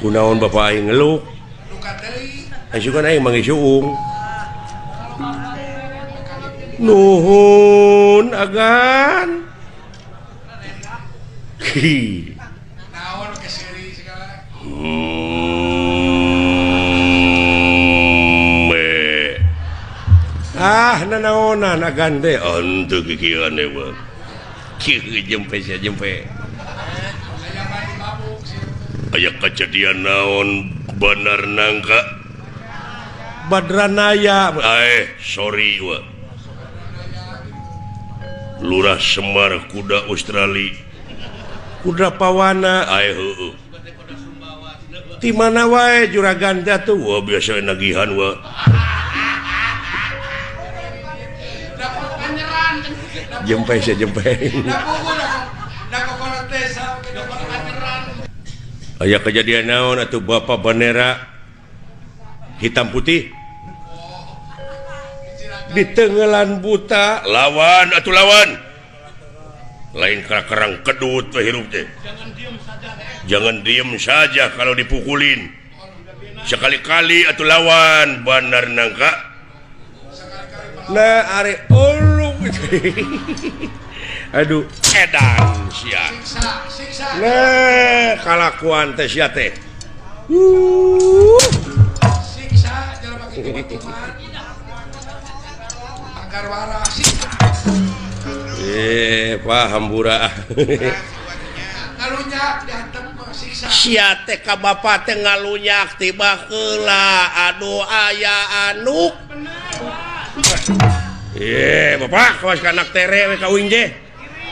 Kunaon bapak aing ngeluk? Asukan aing manggih suung. Nuhun agan. Hi. Ah nanaonan agan teh henteu kikieuan we. Kieu jempe sia jempe. Aya kejadian naon Bandar Nangka? Badranaya. Sorry we. Lurah Semar kuda Australia. Kuda Pawana. Heueuh. Ti mana wae juragan teh atuh? Wah biasa nagihan we. Jempe sia jempe. Aya kejadian naon atuh bapak bendera hitam putih ditenggelan buta lawan atuh lawan lain kerang kedut we hirup teh. Jangan diem saja kalau dipukulin sekali-kali atuh lawan Bandar Nangka. Nah are ulung. Aduh edan sia. Nah kalakuan teh sia teh. Siksa jelema kitu baturan. Agar waras siksa. Paham burak. Ngalunyak dihantem siksa. Sia teh ka bapa teh ngalunyak tiba heula. Aduh aya anuk. Bapak kawas ka anak tere we ka uing teh.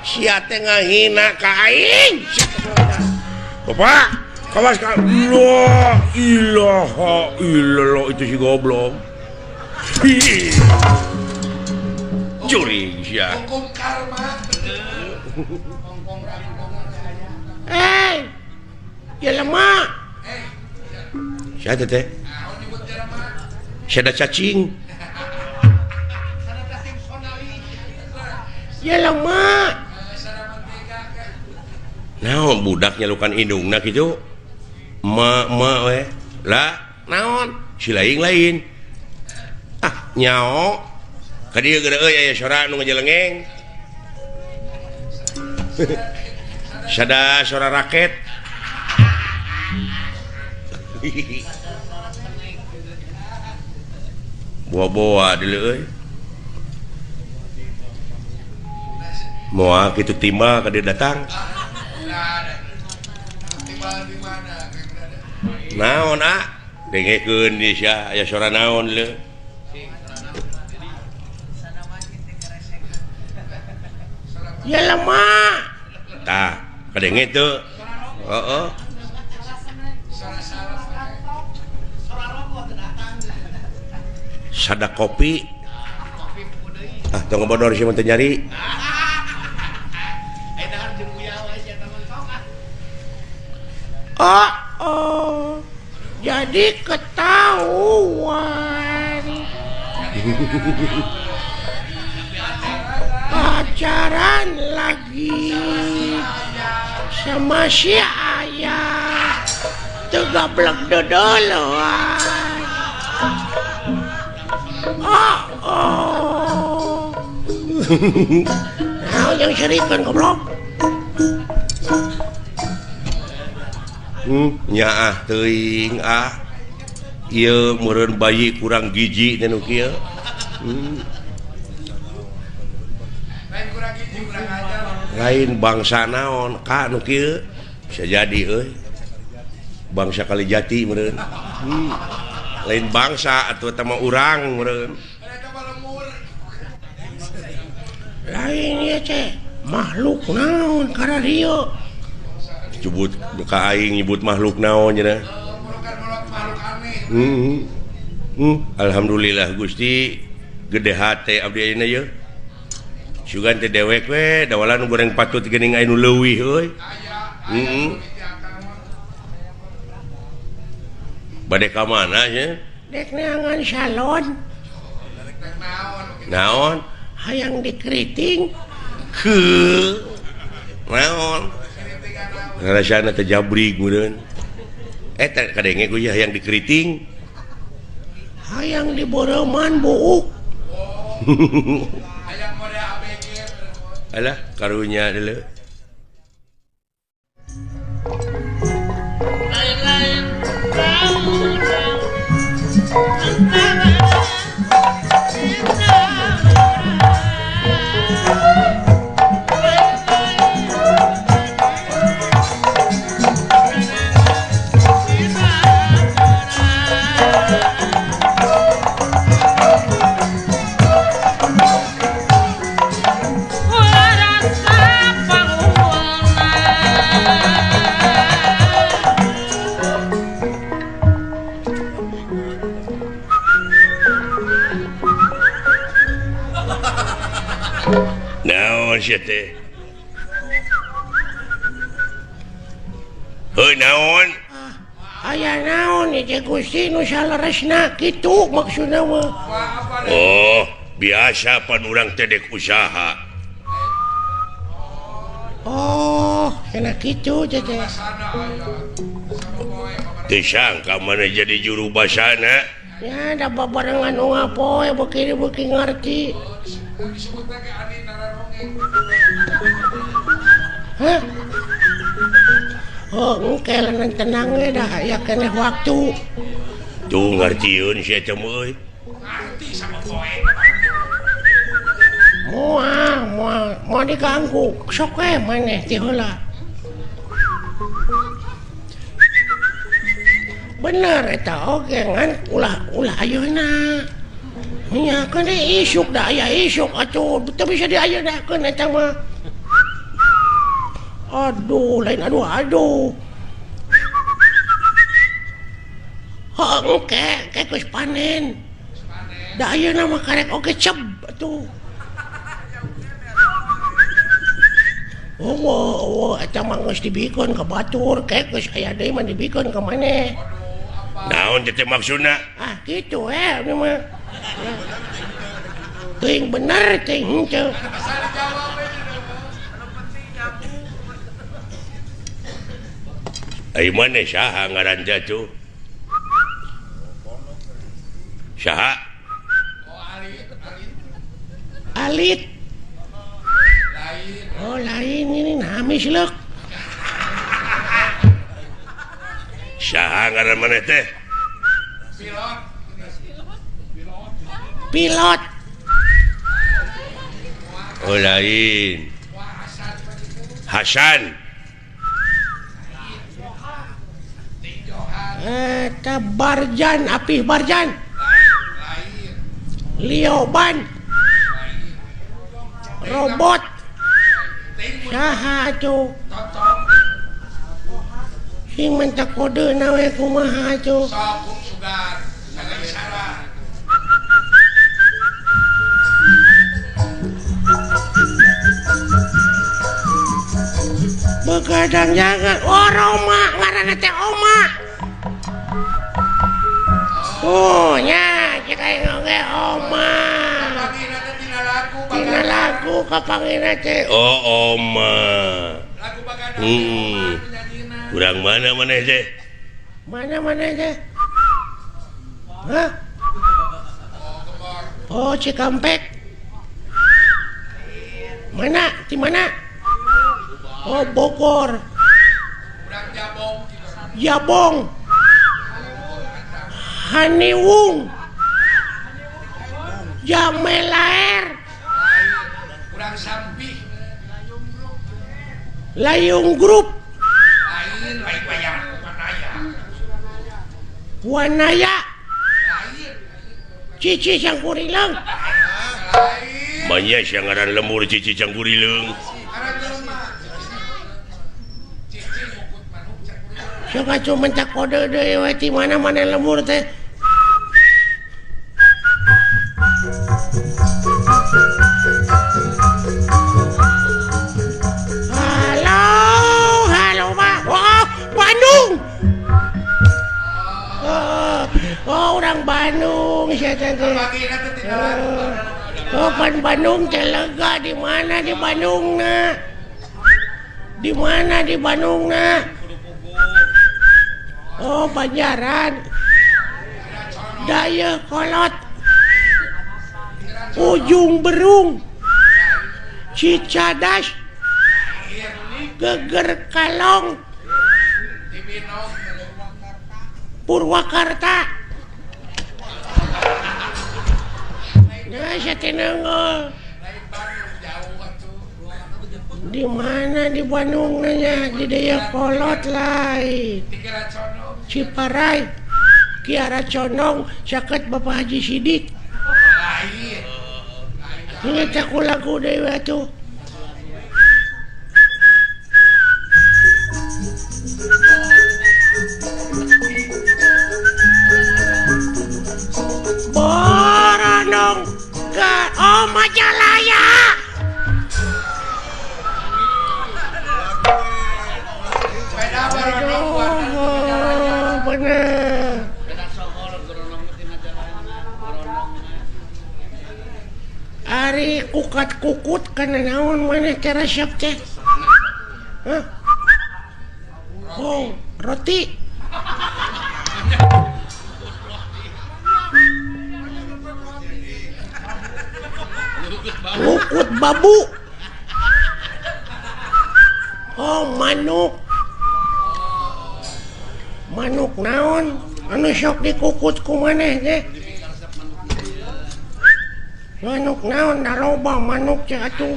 Sia teh ngahina ka aing. Bapak kawas ka la ilaha illallah itu si goblok. Juring sia. Hukum karma. Jelema. Sia teh teh. Sia da cacing. Jelema. Naon budak nyalukan indungna kitu? Ma ma we. Lah naon? Si lain-lain. Ah nyao. Ka dieu geura euy aya sora nu ngajelengeng. Sada sora raket. Boa-boa deuleu euy. Moal kitu timbal ka dieu datang. Naon ah? Dengekeun di sia aya sora naon leu. Ya lemah. Tah, kadenge teu. Heeh. Sada kopi. Ah, tong ngobodor sia mah teu nyari. Oh, oh. Jadi ketahuan. Pacaran lagi sama si ayah. Tegablek dodoloan. Oh, oh. Nah, yang serikan goblok. Nyaah teuing ah. Ieu meureun bayi kurang gizi teh nu kieu. Lain bangsa naon ka nu kieu bisa jadi euy. Bangsa Kalijati meureun. Lain bangsa atuh eta mah urang meureun. Lain ieu teh makhluk naon kararieu. Nyebut ka aing nyebut makhluk naon cenah. Alhamdulillah Gusti gede hate abdi ayeuna yeuh. Sugan teh dewek we dawalan goreng patut geuning aya nu leuwih euy. Bade ka mana nya? Dek neangan salon. Naon? Hayang dikeriting. Heuh. Naon? Rasana teh jabrig meureun. Eta kadenge ku hayang dikeriting. Hayang diboreuman buuk. Hayang model ABG. Alah karunya deuleu. Lain-lain Naon sia teh? Heuh naon? Aya naon ieu Gusti nu saleresna kitu maksudna mah. Oh, biasa pan urang teh dek usaha. Oh, cenah kitu teh. Teu sangka maneh jadi juru basana. Ya da babarengan unggal poe beuki-beuki ngarti. Hah? Oh, engke leungeun tenang we dah aya keneh waktu. Tuh ngartieun sia teh euy. Ngarti sama poe. Moal, moal, moal diganggu. Sok we maneh ti heula. Bener eta oge ngan ulah ayeuna. Nya keun isuk da aya isuk atuh teu bisa diayenakeun eta mah. Aduh, lain aduh aduh. Heuh engke ke geus panen. Da ayeuna mah karek oge ceb atuh. Oh, eta mah geus dibikeun ka batur, ke geus aya deui mah dibikeun ka maneh. Naon teh maksudna? Ah, kitu we ieu mah. Teuing bener teuing henteu. Ai maneh saha ngaran teh atuh? Saha? Alit. Oh, lain ini namis leuk. Saha ngaran maneh teh? Pilot. Pilot. Oh, lain. Hasan. Eta Barjan, Apih Barjan. Lioban. Robot. Saha atuh? Sing minta kode na we kumaha atuh? Sok sugan, sagala isyarat. Begadang jangan. Oh, Roma ngaranna teh Oma. Oh, nya cek aing oge Oma. Tina lagu kapangina teh. Oh, Oma. Lagu bagadang. Urang mana maneh teh? Mana maneh teh? Hah? Oh, Cikampek. Mana? Di mana? Oh, Bogor. Jabong. Haniwung. Jamelaer. Urang Sampih. Layung Group. Lain, lain wayang Wanaya. Wanaya. Cici Cangkurileung. Manya siang ngaran lemur Cici Cangkurileung. Sok atuh mentak kode deui we ti mana-mana lemur teh. Halo, halo Pak. Oh, Bandung. Oh, orang Bandung sia teh. Oh, pan Bandung teh lega di mana di Bandung na? Di mana di Bandungna? Oh, Banjaran. Dayakolot. Ujung Berung. Cicadas. Geger Kalong. Purwakarta. Nah, saya tenang. Di mana di Bandung nanya di Dayakolot lain. Ciparai, Kiara Condong, saket Bapak Haji Sidik. Ini aku lagu dewa tuh. Boronong ke oh Majalaya. Aduh, bener. Ari kukat-kukut kana naon maneh teh resep teh? Hah? Oh, roti. Kukut babu. Oh, manuk. Manuk naon anu sok dikukut ku maneh teh? Manuk naon da loba manuk teh atuh.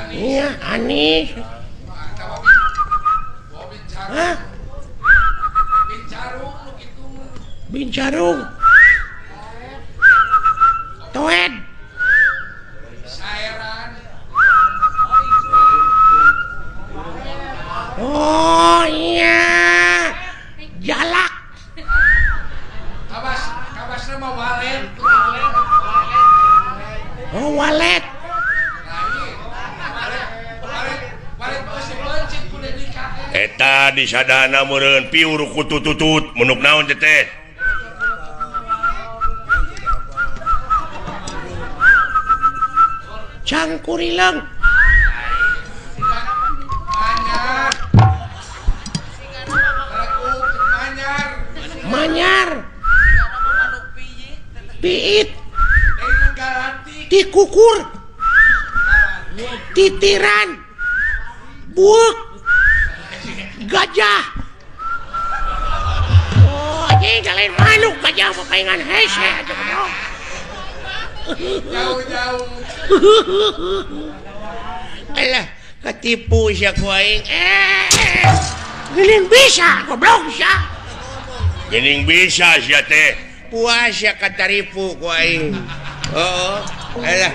Iya, anis. Hah? Bincarung. Toed. Oh iya. Jalak. Kawas, kawasna mah walet. Oh, walet. Eta disadana meureun piur kutututut menuk naon teh teh. Cangkurileung. Manyar. Piit. Tikukur. Titiran. Buuk. Gajah. Oh, anjing lain manuk gajah mah paingan hese atuh. Jauh-jauh. Alah, ketipu sia ku aing. Geuning bisa goblok sia. Geuning bisa sia teh. Puas sia kataripu ku aing. Heeh. Alah.